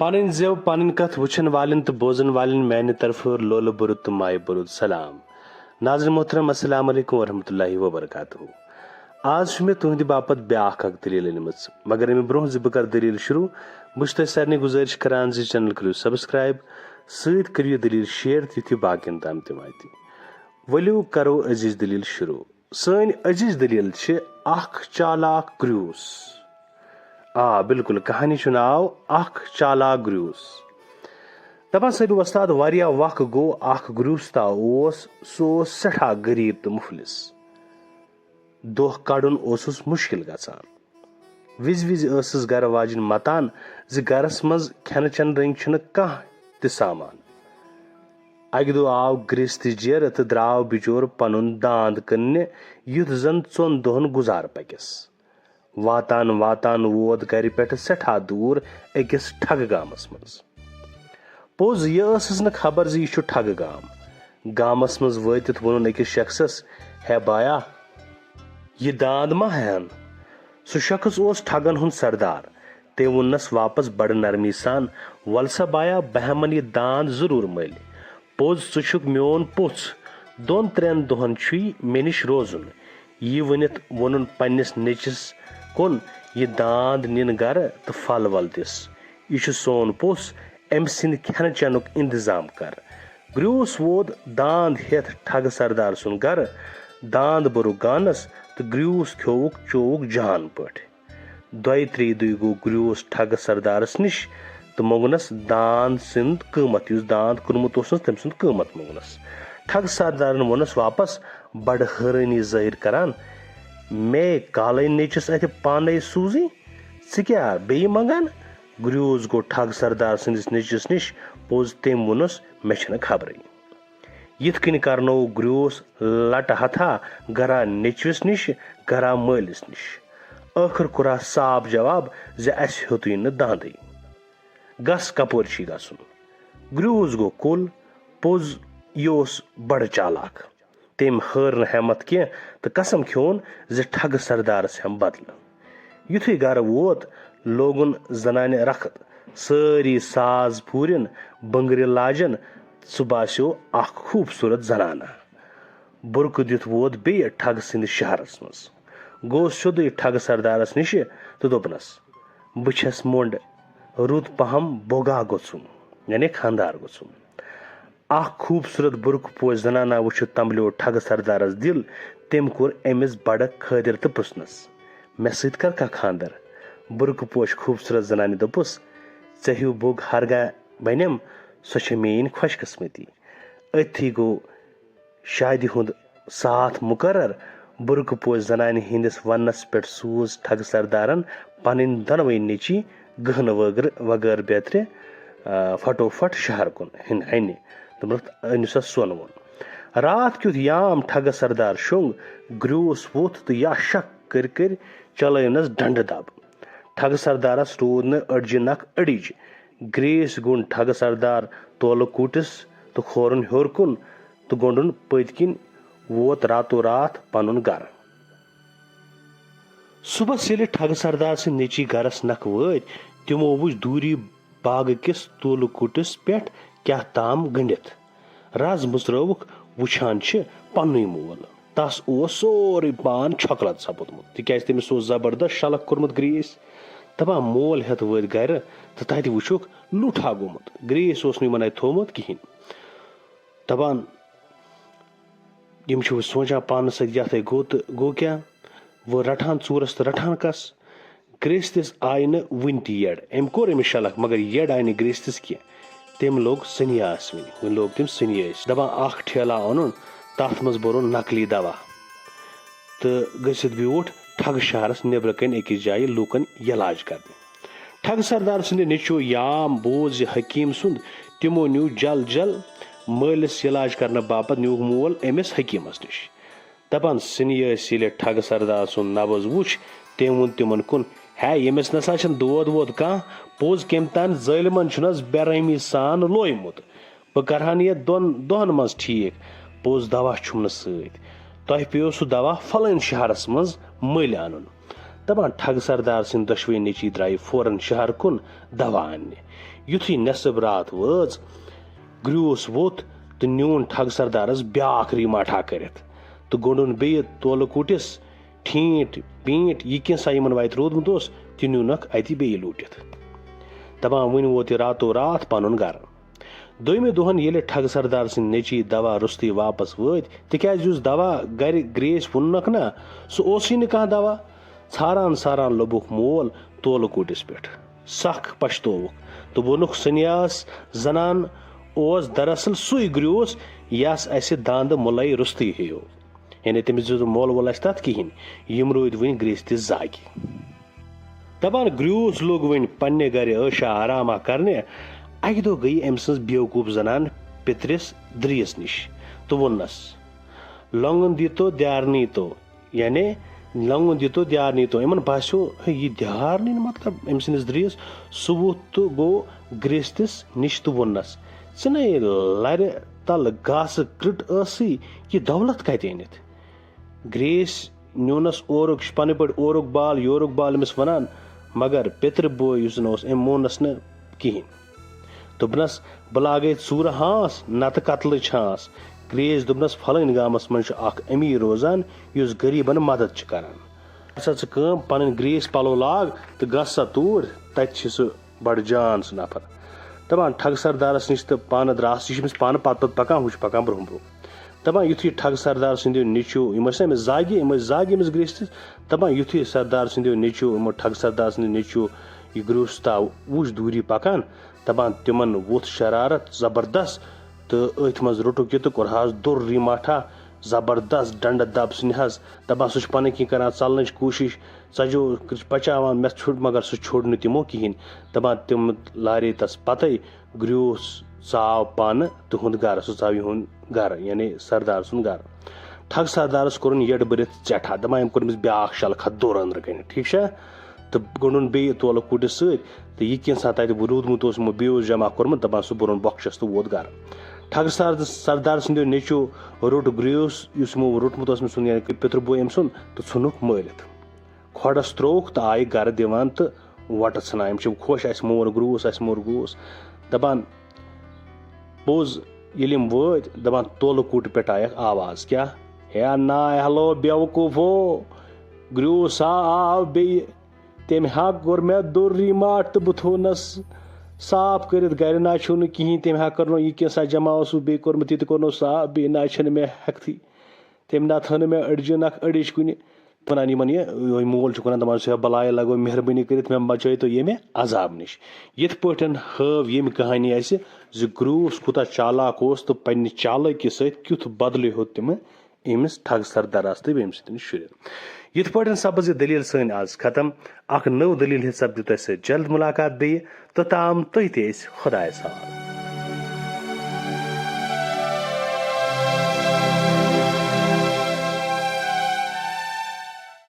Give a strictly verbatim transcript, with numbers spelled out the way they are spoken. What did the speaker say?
پنٕنۍ زٮ۪و، پنٕنۍ کتھ وٕچھن والٮ۪ن تہٕ بوزن والٮ۪ن میانہِ طرفہٕ لولہٕ بوٚرُت تہٕ مایہِ بوٚرُت سلام۔ ناظرین محترم، السلام علیکم ورحمۃ اللہ وبرکاتہ۔ آز چھُ مےٚ تُہنٛدِ باپتھ بیاکھ اکھ دٔلیٖل أنمٕژ، مگر اَمہِ برونٛہہ زِ بہٕ کرٕ دٔلیٖل شروع، بہٕ چھُس تۄہہِ سارنٕے گُزٲرِش کران زِ channel کٔرِو subscribe، سۭتۍ کٔرِو یہِ دٔلیٖل share، یُتھ یہِ باقین تام تہِ واتہِ۔ ؤلِو کرو أزِچ دٔلیٖل شروع۔ سٲنۍ أزِچ دٔلیٖل چھِ اکھ چالاک گریوٗس۔ آ، بِلکُل، کہانی چھُ ناو اکھ چالاک گریوٗس۔ دپان صٲبِ وۄستاد، واریاہ وق گوٚو، اکھ گریوٗستا اوس، سُہ اوس سٮ۪ٹھاہ غریٖب تہٕ مُفلِس۔ دۄہ کڑُن اوسُس مُشکِل گژھان۔ وِزِ وِزِ ٲسٕس گرٕ واجِنۍ متان زِ گرس منٛز کھٮ۪نہٕ چٮ۪نہٕ رٔنٛگۍ چھُنہٕ کانٛہہ تہِ سامان۔ اکہِ دۄہ آو گریستہِ جیرٕ تہٕ درٛاو بِچور پنُن داند کٕننہِ، یُتھ زن ژۄن دۄہن گُزارٕ پکٮ۪س۔ واتان واتان ووت گرِ پٮ۪ٹھٕ سٮ۪ٹھاہ دوٗر أکِس ٹھگہٕ گامس منٛز۔ پوٚز، یہِ ٲسٕس نہٕ خبر زِ یہِ چھُ ٹھگہٕ گام۔ گامس منٛز وٲتِتھ ووٚنُن أکِس شخصس، "ہے بایا، یہِ داند ما ہٮ۪ن؟" سُہ شخص اوس ٹھگن ہُنٛد سردار۔ تٔمۍ ووٚننس واپس بڑٕ نرمی سان، "ول سا بایا، بہٕ ہٮ۪من یہِ داند ضروٗر مٔلۍ۔ پوٚز، ژٕ چھُکھ میون پوٚژھ۔ دۄن ترٛٮ۪ن دۄہن چھُے مےٚ نِش روزُن۔" یہِ ؤنِتھ ووٚنُن پننِس نیٚچِس کُن، "یہِ داند نِن گرٕ تہٕ پھل ول دِس۔ یہِ چھُ سون پوٚژھ، أمۍ سٕنٛدِ کھٮ۪نہٕ چٮ۪نُک انتظام کر۔" گریوٗس ووت داند ہٮ۪تھ ٹھگہٕ سردار سُنٛد گرٕ۔ داند بوٚرُکھ گانس تہٕ گریوٗس کھیووُکھ چووُکھ جان پٲٹھۍ۔ دۄیہِ ترٛیٚیہِ دُہۍ گوٚو گریوٗس ٹھگہٕ سردارس نِش تہٕ موٚنگنس داند سُنٛد قۭمتھ، یُس داند کٕنمُت اوسنس، تٔمۍ سُنٛد قۭمتھ موٚنگنس۔ ٹھگہٕ سردارن ووٚننس واپس بڑٕ حٲرٲنی ظٲہِر کران، "مے کالے نیٚچِس اتھِ پانے سوٗزٕے، ژٕ کیٛاہ بیٚیہِ منٛگان؟" گریوٗس گوٚو ٹھگ سردار سٕنٛدِس نیٚچوِس نِش، پوٚز تٔمۍ ووٚنُس، "مےٚ چھَنہٕ خبرٕے۔" یِتھ کٔنۍ کرنوو گریوٗس لٹہٕ ہتھا گرا نیٚچوِس نِش، گرا مٲلِس نِش۔ ٲخٕر کوٚرہس صاف جواب زِ اَسہِ ہیوٚتُے نہٕ داندٕے۔ گژھ، کپٲرۍ چھُے گژھُن؟ گریوٗس گوٚو کُل، پوٚز یہِ اوس بڑٕ چالاک۔ تٔمۍ ہٲر نہٕ ہٮ۪متھ کینٛہہ تہٕ قسم کھیوٚن زِ ٹھگہٕ سردارس ہٮ۪مہٕ بدلہٕ۔ یُتھُے گرٕ ووت، لوگُن زنانہِ رخت، سٲری ساز پوٗرِن، بنگرِ لاجن، سُہ باسیو اکھ خوٗبصوٗرت زنانہ۔ بُرکہٕ دِتھ ووت بیٚیہِ ٹھگہٕ سٕنٛدِس شہرس منٛز۔ گوٚو سیوٚدُے ٹھگہٕ سردارس نِشہِ تہٕ دوٚپنس، "بہٕ چھَس مۄنڈ، رُت پہم بوگا گوٚژھُم، یعنی خانٛدار گوٚژھُم۔" اکھ خوٗبصوٗرت بُرکہٕ پوش زنانہ وٕچھِتھ تمبلیو ٹھگہٕ سردارس دِل۔ تٔمۍ کوٚر أمِس بڑٕ خٲطِر تہٕ پرٛژھنس، "مےٚ سۭتۍ کر کانٛہہ خانٛدر؟" بُرکہٕ پوش خوٗبصوٗرت زنانہِ دوٚپُس، "ژےٚ ہیوٗ بوٚگ ہرگاہ بنٮ۪م، سۄ چھےٚ میٲنۍ خۄش قسمتی۔" أتھی گوٚو شادِ ہُنٛد ساتھ مُقرر۔ بُرکہٕ پوش زنانہِ ہٕنٛدِس وننس پٮ۪ٹھ سوٗز ٹھگہٕ سردارن پنٕنۍ دۄنوَے نیٚچی گہنہٕ وغٲر، وغٲر بیترِ، آ، پھٹو پھٹ شہر کُن ہن-، ہنہِ۔ دوٚپنکھ، "أنِو سا سۄن وۄن۔" راتھ کیُتھ یام ٹھگہٕ سردار شوٚنٛگ، گریوٗس ووٚتھ تہٕ یا شک کٔرۍ کٔرۍ چلٲونس ڈنڈٕ دب۔ ٹھگہٕ سردارس روٗد نہٕ أڈجہِ نکھ أڈِج۔ گریٖس گوٚنٛڈ ٹھگہٕ سردار تولہٕ کوٗٹِس تہٕ کھورُن ہیوٚر کُن تہٕ گوٚنٛڈُن پٔتۍ کِنۍ ووت راتو راتھ پنُن گرٕ۔ صُبحس ییٚلہِ ٹھگہٕ سردار سٕنٛدۍ نیٚچی گرس نکھٕ وٲتۍ، تِمو وُچھ دوٗری باغہٕ کِس تولہٕ کوٗٹِس پٮ۪ٹھ کیٛاہ تام گٔنٛڈِتھ۔ رز مُژرٲوُکھ وُچھان چھِ پننُے مول۔ تس اوس سورُے پان چھۄکلت سپُدمُت، تِکیازِ تٔمِس اوس زبردست شلکھ کوٚرمُت گریٖس۔ دپان، مول ہٮ۪تھ وٲتۍ گرِ تہٕ تتہِ وُچھُکھ لُٹھ ہا گوٚمُت۔ گریٖس اوس نہٕ یِمن اتہِ تھوٚومُت کِہینۍ۔ دپان، یِم چھِ وۄنۍ سونچان پانس سۭتۍ، یتھ ہے گوٚو تہٕ گوٚو کیٛاہ؟ وۄنۍ رٹہٕ ہن ژوٗرس تہٕ رٹہٕ ہن کس؟ گریستِس آیہِ نہٕ وُنہِ تہِ یٔڈ۔ أمۍ کوٚر أمِس شلکھ، مگر یٔڈ آیہِ نہٕ گریستِس کینٛہہ۔ تٔمۍ لوٚگ سنیاس وٕنہِ، وۄنۍ لوٚگ تٔمۍ سنیٲسۍ۔ دپان، اکھ ٹھیلہٕ اوٚنُن، تتھ منٛز بوٚرُن نقلی دوا تہٕ گٔژھِتھ بیوٗٹھ ٹھگہٕ شہرس نیبرٕ کنہِ أکِس جایہِ لوٗکن یلاج کرنہِ۔ ٹھگہٕ سردار سٕنٛدِ نیٚچوٗ یام بوٗز یہِ حکیٖم سُنٛد، تِمو نیوٗ جل جل مٲلِس یلاج کرنہٕ باپتھ نیوٗکھ مول أمِس حکیٖمس نِش۔ دپان، سِنۍ ٲسۍ ییٚلہِ ٹھگہٕ سردار سُنٛد نبض وُچھ، تٔمۍ ووٚن تِمن کُن، ہے، ییٚمِس نسا چھُنہٕ دود وود کانٛہہ، پوٚز کٔمۍ تام ظٲلمن چھُنس بے رحمی سان لویمُت۔ بہٕ کرہن یہِ دۄن دۄہن منٛز ٹھیٖک۔ پوٚز دوا چھُم نہٕ سۭتۍ۔ تۄہہِ پیٚیو سُہ دوا فلٲنۍ شہرس منٛز مٔلۍ انُن۔ دپان، ٹھگہٕ سردار سٕنٛدۍ دۄشوے نیٚچی درٛایہِ فوراً شہر کُن دوا اننہِ۔ یُتھُے نٮ۪صٕب راتھ وٲژ، گریوٗس ووٚتھ تہٕ نیوٗن ٹھگ سردارس بیاکھ ریماٹھا کٔرِتھ تہٕ گوٚنڈُن بیٚیہِ تولہٕ کُٹِس ٹھیٖنٹ پیٖنٹ، یہِ کینٛژھا یِمن وتہِ روٗدمُت اوس، تہِ نیوٗنکھ اتہِ بیٚیہِ لوٗٹِتھ۔ دپان، وُنہِ ووت یہِ راتو راتھ پنُن گرٕ۔ دوٚیمہِ دۄہن ییٚلہِ ٹھگ سردار سٕنٛدۍ نیٚچی دوا روٚستُے واپس وٲتۍ، تِکیازِ یُس دوا گرِ گریسۍ وُننکھ نا، سُہ اوسُے نہٕ کانٛہہ دوا۔ ژھاران ژھاران لوٚبُکھ مول تولہٕ کُٹِس پٮ۪ٹھ۔ سخ پشتووُکھ تہٕ ووٚنُکھ، سنیاس زنان اوس دراصل سُے گریوٗس، یس اسہِ داندٕ مُلے روٚستُے ہیٚیو۔ یعنی تٔمِس دِژ مول وول اسہِ تتھ کِہینۍ۔ یِم روٗدۍ وُنہِ گریستِس زاگہِ۔ دپان، گریوٗس لوٚگ وۄنۍ پننہِ گرِ عٲشا آراما کرنہِ۔ اکہِ دۄہ گٔیہِ أمۍ سٕنٛز بیوقوٗف زنان پِترِس درِیس نِش تہٕ ووٚننس، لۄنگُن دیٖتو دیارنٕے تو، یعنی لۄنگُن دیٖتو دیارنٕے تو۔ یِمن باسیو، ہے، یہِ دیارنٕے نہٕ، مطلب، أمۍ سٕنٛدِس درِیس۔ سُہ ووٚتھ تہٕ گوٚو گریستِس نِش تہٕ ووٚننس، ژٕ نے لرِ تل گاسہٕ کرٕٹ ٲسٕے، یہِ دولت کتہِ أنِتھ؟ گریس نیونس اورُک، چھُ پنٕنۍ پٲٹھۍ اورُک بال یورُک بال أمِس ونان، مگر پِترِ بوے یُس زن اوس، أمۍ موننس نہٕ کِہینۍ۔ دوٚپنس، بہٕ لاگے ژوٗرٕ ہانس، نتہٕ قتلٕچ ہانس۔ گریس دوٚپنس، فلٲنۍ گامس منٛز چھُ اکھ امیر روزان، یُس غریبن مدد چھُ کران۔ ژٕ ہسا ژٕ کٲم، پنٕنۍ گریس پلو لاگ تہٕ گژھ سا توٗرۍ، تتہِ چھُ سُہ بڑٕ جان سُہ نفر۔ دپان، ٹھگ سردارس نِش تہٕ پانہٕ دراس، یہِ چھُ أمِس پانہٕ پتہٕ پتہٕ پکان، ہُہ چھُ پکان برونٛہہ برونٛہہ۔ دپان، یُتھُے ٹھگ سردار سٕنٛدیو نیٚچوٗ، یِم ٲسۍ أمِس زاگہِ، یِم ٲسۍ زاگہِ أمِس گریستِس۔ دپان، یُتھُے سردار سٕنٛدیو نیٚچوٗ، یِمو ٹھگ سردار سٕنٛدیو نیٚچوٗ یہِ گریوٗس تاو وُچھ دوٗری پکان، دپان، تِمن ووٚتھ شرارت زبردست تہٕ أتھۍ منٛز روٚٹُکھ یہِ تہٕ کوٚرہاس دوٚر ریماٹھا زبردست ڈنڈٕ دب سٕنٛدِ حظ۔ دپان، سُہ چھُ پنٕنۍ کِنۍ کران ژلنٕچ کوٗشش، ژجو بچاوان مےٚ ژھیوٚٹ، مگر سُہ چھوٚڑ نہٕ تِمو کِہینۍ۔ دپان، تِم لارے تس پتے، گریوٗس ژاو پانہٕ تِہُنٛد گرٕ، سُہ ژاو یِہُنٛد گرٕ، یعنی سردار سُنٛد گرٕ۔ ٹھگ سردارس کوٚرُن یٔڈ بٔرِتھ ژٮ۪ٹھا، دپان، أمۍ کوٚر أمِس بیاکھ شلہٕ کھا دوٚر أنٛدرٕ کنہِ، ٹھیٖک چھا؟ تہٕ گوٚنڈُن بیٚیہِ تولہٕ کُٹِس سۭتۍ، تہٕ یہِ کینٛژھا تتہِ روٗدمُت اوس، یِمو بیٚیہِ اوس جمع کوٚرمُت، دپان، سُہ بوٚرُن بۄکھچس تہٕ ووت گرٕ۔ ٹھگ سر-، سردار سٕنٛدیو نیٚچوٗ روٚٹ گریوٗس، یُس یِمو روٚٹمُت اوس أمۍ سُنٛد، یعنی کہِ پِتُر بوے أمۍ سُنٛد، تہٕ ژھُنُکھ مٲرِتھ۔ کھۄڈس ترٛووُکھ تہٕ آیہِ گرٕ دِوان تہٕ وۄٹہٕ ژھٕنان۔ یِم چھِ خۄش، "اسہِ مور گروٗس، اسہِ مور گروٗس۔" دپان، پوٚز ییٚلہِ یِم وٲتۍ، دپان، تولہٕ کُٹہِ پٮ۪ٹھ آیکھ آواز، "کیٛاہ؟ ہے ناے ہلو بیوقوٗفو، گریوٗس ہا آو بیٚیہِ۔ تٔمۍ ہا کوٚر مےٚ دوٚر ریماٹ تہٕ بہٕ تھوونس صاف کٔرِتھ گرِ، نہ چھُو نہٕ کِہینۍ۔ تٔمۍ ہا کٔرنو یہِ کینٛژھا جمع اوسُس بیٚیہِ کوٚرمُت، یہِ تہِ کوٚرنو صاف، بیٚیہِ نہ چھَنہٕ مےٚ ہٮ۪کتھٕے۔" تٔمۍ نہ تھٲو نہٕ مےٚ أڈجہِ نکھ أڈِج کُنہِ۔ ونان یِمن یہِ، یہِ مول چھُ ونان، دپان چھُ، "ہے بلایہِ لگو، مہربٲنی کٔرِتھ مےٚ بچٲیتو ییٚمہِ عذاب نِش۔" یِتھ پٲٹھۍ ہٲو ییٚمہِ کہانی اسہِ زِ گروٗس کوٗتاہ چالاک اوس تہٕ پننہِ چالٲکی سۭتۍ کیُتھ بدلہٕ ہیوٚت تِمہٕ أمِس ٹھگ سردارس تہٕ بیٚیہِ أمۍ سٕنٛدٮ۪ن شُرٮ۪ن۔ یِتھ پٲٹھۍ سپٕز یہِ دٔلیٖل سٲنۍ آز ختم۔ اکھ نٔو دٔلیٖل ہیٚتھ سپدِ تۄہہِ سۭتۍ جلد مُلاقات بیٚیہِ۔ توٚتام تُہۍ تہِ ٲسۍ خۄدایس حوالہٕ۔